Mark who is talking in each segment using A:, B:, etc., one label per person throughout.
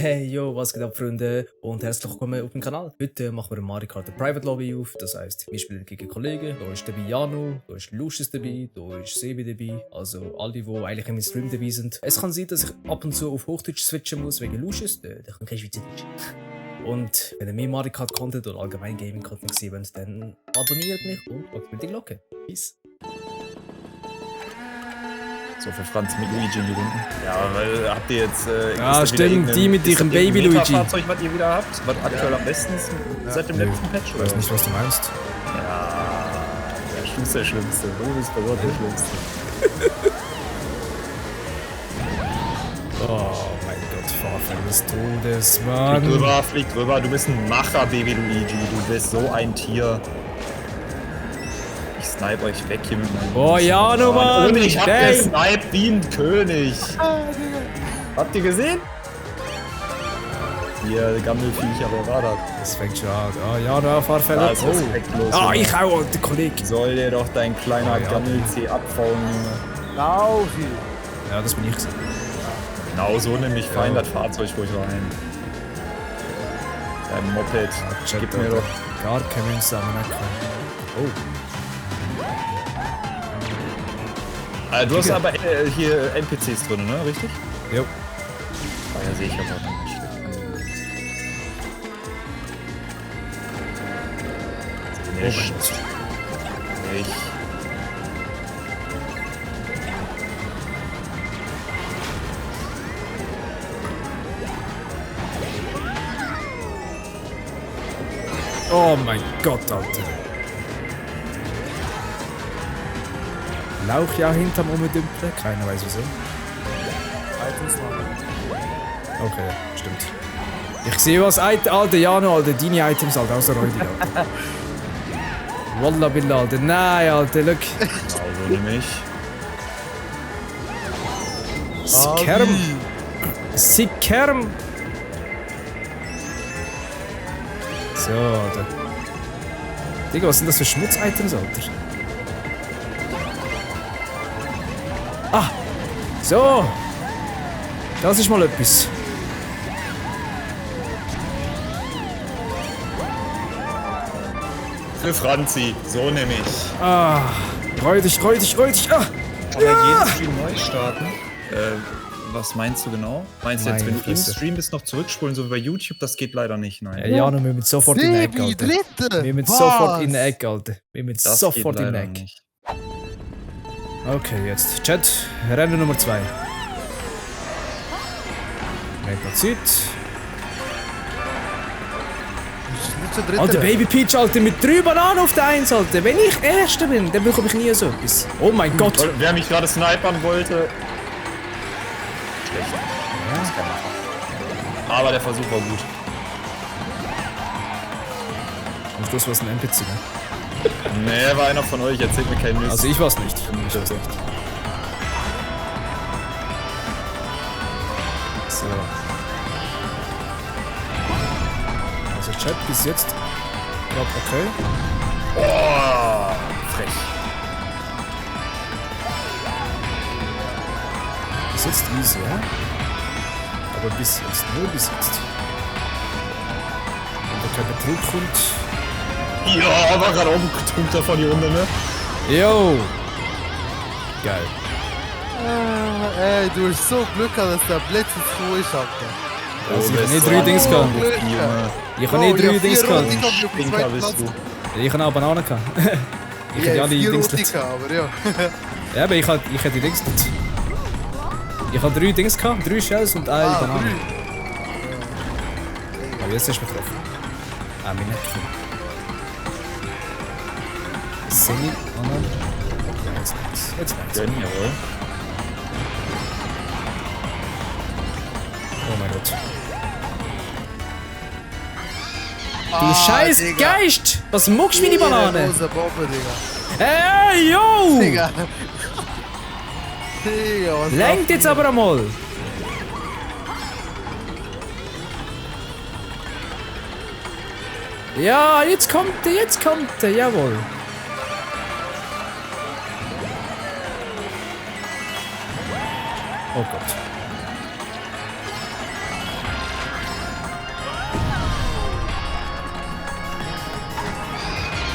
A: Hey, yo, was geht ab, Freunde? Und herzlich willkommen auf dem Kanal. Heute machen wir eine Mario Kart Private Lobby auf. Das heisst, wir spielen gegen Kollegen. Da ist dabei Jano, da ist Lucius dabei, da ist Sebi dabei. Also alle, die eigentlich im Stream dabei sind. Es kann sein, dass ich ab und zu auf Hochdeutsch switchen muss wegen Lucius. Der kann kein Schweizerdeutsch. Und wenn ihr mehr Mario Kart Content oder allgemein Gaming Content sehen wollt, dann abonniert mich und aktiviert die Glocke. Peace.
B: So für Franz mit Luigi in die Runden. Ja, weil habt ihr jetzt.
A: Stimmt, die mit ihrem Baby Luigi.
B: Fahrzeug, was ihr wieder habt, was aktuell am besten ist seit dem letzten Patch?
A: Ich weiß nicht, was du meinst.
B: Ja, du bist der Schlimmste. Du bist bei Gott der Schlimmste.
A: Oh mein Gott, Fahrfall des Todes, Mann.
B: Flieg drüber. Du bist ein Macher, Baby Luigi. Du bist so ein Tier. Ich snipe euch weg hier mit meinem.
A: Oh ja, no Mann!
B: Und ich hab gesniped wie ein König. Habt ihr gesehen? Hier, Gammelviecher, wer war das?
A: Das fängt schon an. Oh ja, no, Fahrfälle.
B: Das ist respektlos.
A: Ah, ich auch, alter Kollege.
B: Soll dir doch dein kleiner Gammel-C abfauen, Junge.
C: Lauchi.
A: Ja, das bin ich gewesen.
B: Genau so nämlich fein das Fahrzeug ruhig rein. Dein Moped. Gib mir doch.
A: Gar kein Münze am Nacken. Oh.
B: Du hast aber hier NPCs drin, ne? Richtig?
A: Jo.
B: Ah, ja, sehe ich aber nicht. Nicht.
A: Oh mein Gott, Alter. Lauch ja hinterm Umdümpeln, keiner weiß wieso. Okay, stimmt. Ich sehe was, Alter, Jano, Alter, deine Items, Alter, außer räudig, Alter. Wallah billah, Alter, nein, Alter, look.
B: Also nämlich.
A: Sikerm. Sikerm. So, Alter. Digga, was sind das für Schmutz-Items, Alter? Ah! So! Das ist mal etwas.
B: Für Franzi, so nämlich.
A: Ah! Räudig! Ah!
B: Aber jeden Stream neu starten. Was meinst du genau? Meinst du jetzt, wenn du im Stream bist, noch zurückspulen, so wie bei YouTube? Das geht leider nicht, nein.
A: Ja, wir müssen sofort in den Eck, Alter. Wir müssen sofort in den Eck, Alter. Wir müssen
B: Das
A: sofort
B: geht
A: in den
B: leider
A: Eck.
B: nicht.
A: Okay, jetzt. Chat, Rennen Nummer 2. Mega Zeit. Alter, Baby Peach, Alter, mit 3 Bananen auf der 1, Alter. Wenn ich Erster bin, dann bekomme ich nie so etwas. Oh mein Gott.
B: Wer mich gerade snipern wollte. Schlecht. Ja. Das kann man. Aber der Versuch war gut.
A: Am Schluss war es ein NPC, ne?
B: Nee, war einer von euch. Erzählt mir keinen Mist.
A: Also ich war's nicht. Ich war's nicht. So. Also Chat bis jetzt. Glaub, okay.
B: Oh, frech.
A: Bis jetzt easy, ja? Aber bis jetzt, nur bis jetzt. Wenn da kein Betrug kommt.
B: Ja, war gerade oben getrunken davon die Runde, ne?
A: Yo! Geil.
C: Ey, du hast so Glück gehabt, dass der Blitz jetzt so ist, Alter.
A: Also ich habe nicht 3 Dings gehabt. Ich habe nicht 3 Dings gehabt.
B: Stinker bist du.
A: Ich habe auch Bananen gehabt. Ich hätte alle Dings gehabt.
C: aber ja.
A: Ja, aber ich hätte die Dings gehabt. Ich habe 3 Dings gehabt, 3 Shells und eine Banane. Aber jetzt ist mich getroffen. Ah, mein Neck. Semi, oh nein. Ja, jetzt nichts. Jetzt nichts.
B: Gönn, jawohl.
A: Oh mein Gott. Du scheiß
C: Digga.
A: Geist! Was muckst du meine Banane?
C: Große Bombe, Digga.
A: Hey, yo!
C: Digga. Digga, was
A: Lenkt jetzt aber einmal! Ja, jetzt kommt er, jawohl. Oh Gott.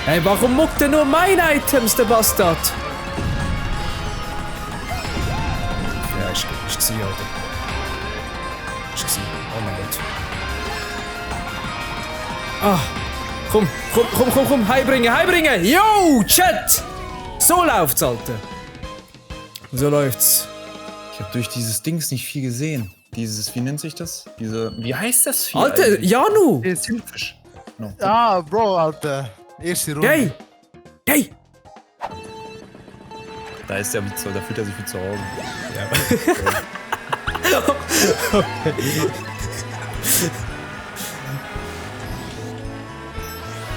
A: Ey, warum muckt er nur meine Items, der Bastard? Ja, ich gesehen, Alter. Ich gesehen. Oh mein Gott. Ah, komm, heibringen! Yo, Chat! So läuft's, Alter. So läuft's.
B: Ich habe durch dieses Dings nicht viel gesehen. Dieses, wie nennt sich das? Wie heißt das Vieh
A: Alter,
B: eigentlich?
A: Janu!
B: Silberfisch. No.
C: Ah, Bro, Alter. Erste Runde.
A: Hey!
B: Da ist er wie zu, da fühlt er sich wie zu Hause.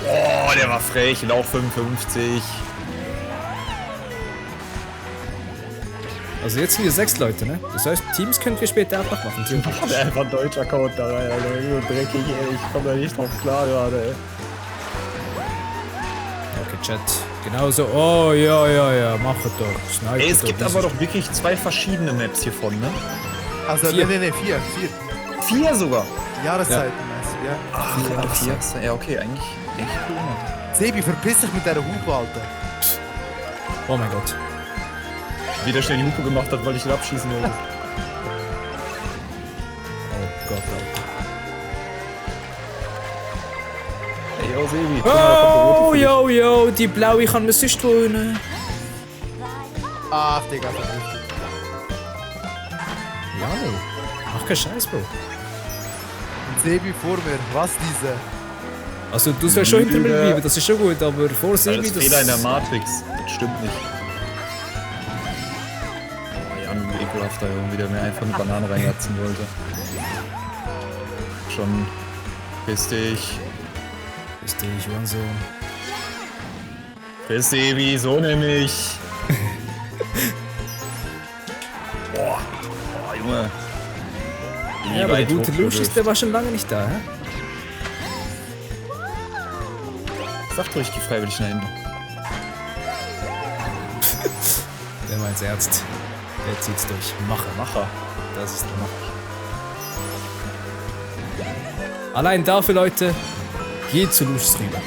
B: Oh, der war frech, Lauch 55.
A: Also jetzt sind wir 6 Leute, ne? Das heißt, Teams können wir später auch noch machen.
B: Der einfach ein deutscher Account da rein, Alter. So dreckig, ey. Ich komm da nicht drauf klar gerade, ey.
A: Okay, Chat. Genau so. Oh, ja. Mach es doch. Sniper
B: Ey, es
A: doch,
B: gibt
A: dieses
B: aber doch wirklich 2 verschiedene Maps hiervon, ne?
C: Also,
A: 4.
C: nee, 4.
B: 4 sogar.
C: Jahreszeiten, ja.
B: Ach, 4. Ja, okay, eigentlich cool, ne?
C: Sebi, verpiss dich mit der Hupe, Alter.
A: Oh mein Gott.
B: Wie der schnell die Hupe gemacht hat, weil ich ihn abschießen wollte.
A: Oh Gott, Alter.
B: Ey, yo, Sebi.
A: Oh, yo, die blaue kann mir sonst wohnen.
C: Ach, Digga, verpiss dich.
A: Ja, no. Mach keinen Scheiß, Bro.
C: Sebi vor mir, was diese?
A: Also, du sollst schon hinter mir bleiben, das ist schon gut, aber vor Sebi,
B: das Fehler in der Matrix. Das stimmt nicht. Oh, Jan, wie ekelhafter irgendwie, der mir einfach eine Banane reinjatzen wollte. Schon. Piss dich.
A: Ist dich, Hurensohn.
B: Piss Sebi, so nämlich. Boah, Junge.
A: Ja, aber der gute Lucius, der war schon lange nicht da, hä?
B: Sag ruhig, geh freiwillig nach hinten.
A: Der meint's ernst. Der zieht's durch. Macher. Das ist der Macher. Allein dafür, Leute, geht zu Lucius rüber.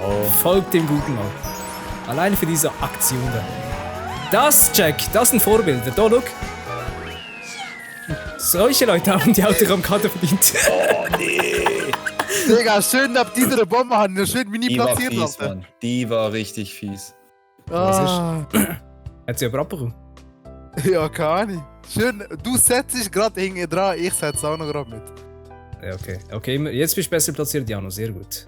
B: Oh.
A: Folgt dem guten Mann. Allein für diese Aktion da. Das, Jack, das sind Vorbilder. Da, look. Solche Leute haben die Autogrammkarte verdient.
B: Oh, nee.
C: Digga, schön ab dieser Bombe haben wir schön mini
B: Die war
C: platziert,
B: fies,
C: Alter.
B: Mann. Die war richtig fies.
C: Ah,
A: Hat sie aber abbekommen.
C: ja, keine Ahnung. Schön, du setzt dich gerade hinten dran, ich setze auch noch gerade mit.
A: Ja, okay. Okay, jetzt bist du besser platziert, Jano. Sehr gut.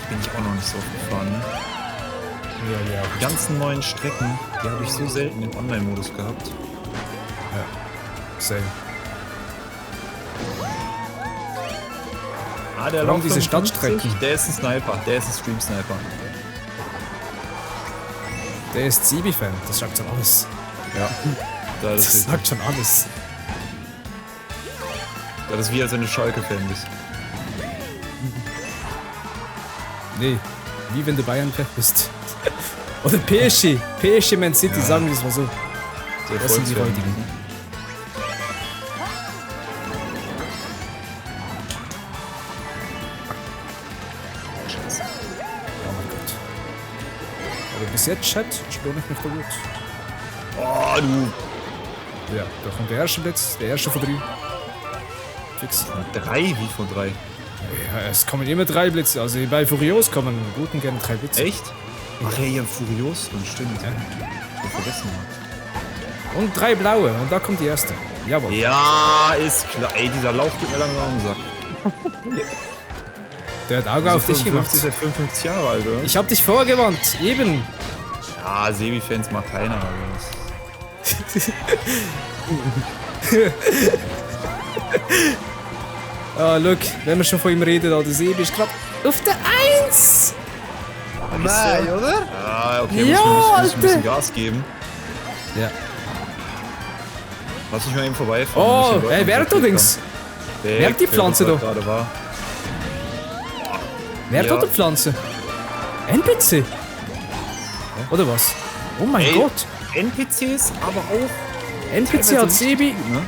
B: Bin ich auch noch nicht so oft gefahren, ne?
A: Ja.
B: Die ganzen neuen Strecken, die habe ich so selten im Online-Modus gehabt.
A: Same.
B: Ah, der
A: Warum
B: Lauf
A: diese
B: 55,
A: Stadtstrecken?
B: Der ist ein Sniper, der ist ein Stream-Sniper.
A: Der ist Zibi-Fan. Das sagt schon alles.
B: Ja. Das
A: Das
B: ist,
A: sagt schon alles.
B: das ist wie als wenn du Schalke-Fan bist.
A: Nee, wie wenn du Bayern-Fan bist. Oder PSG. PSG Man City,
B: Ja.
A: sagen wir es mal so.
B: Der
A: Das sind die
B: Volksfan.
A: heutigen.
B: Scheiße.
A: Oh mein Gott. Aber bis jetzt, Chat, spiele ich nicht so gut.
B: Oh, du.
A: Ja, da kommt der erste Blitz, der erste von 3. Fix.
B: 3? Wie von 3?
A: Ja, es kommen immer 3 Blitze. Also bei Furios kommen gut und gerne 3 Blitze.
B: Echt? Ach ja, hier Furios drin, stimmt.
A: Ja.
B: Ich hab vergessen.
A: Und 3 blaue. Und da kommt die erste. Jawohl.
B: Ja, ist klar. Ey, dieser Lauf geht mir langsam am Sack.
A: Der hat Auge auf dich gemacht.
B: Ist ja 55 Jahre alt, oder?
A: Ich hab dich vorgewarnt. Eben.
B: Ja, Sebi-Fans mag keiner. Also.
A: Ah, look, wenn wir schon von ihm reden, da der Sebi ist gerade auf der 1.
C: Nein, oder?
B: Ah, okay,
A: Ja,
B: muss ein bisschen
A: Alter.
B: Gas geben.
A: Ja.
B: Lass mich mal eben vorbeifahren.
A: Oh,
B: Nicht den Leuten
A: wer
B: auf
A: da
B: den
A: links?
B: Weg,
A: Wer hat die Pflanze
B: wer
A: da?
B: gerade war.
A: Wer
B: Ja.
A: hat die Pflanze? NPC? Oder was? Oh mein
B: Ey.
A: Gott.
B: NPCs, aber auch
A: NPC hat Sebi.
B: Ne?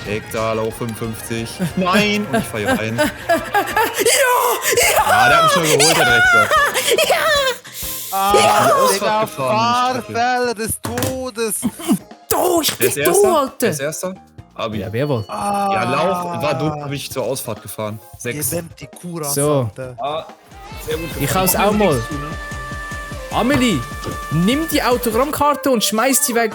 B: Egal, auch 55. Nein! Und ich fahre hier rein. Ja, der hat mich schon geholt, der Drecksack.
C: Ah,
B: die Ausfahrt
C: Digga,
B: gefahren,
C: Fahrfälle des Todes.
A: Du, ich
B: Wer ist
A: bin du,
B: Erster?
A: Alter!
B: Wer ist Erster? Abi.
A: Ja, wer wohl?
B: Ja, Lauch war dumm, habe ich zur Ausfahrt gefahren. 6.
C: Gebemmt die Kuras,
A: So.
C: Alter.
B: Ah, sehr gut.
A: Ich kann's auch mal. Amelie, nimm die Autogrammkarte und schmeiß sie weg.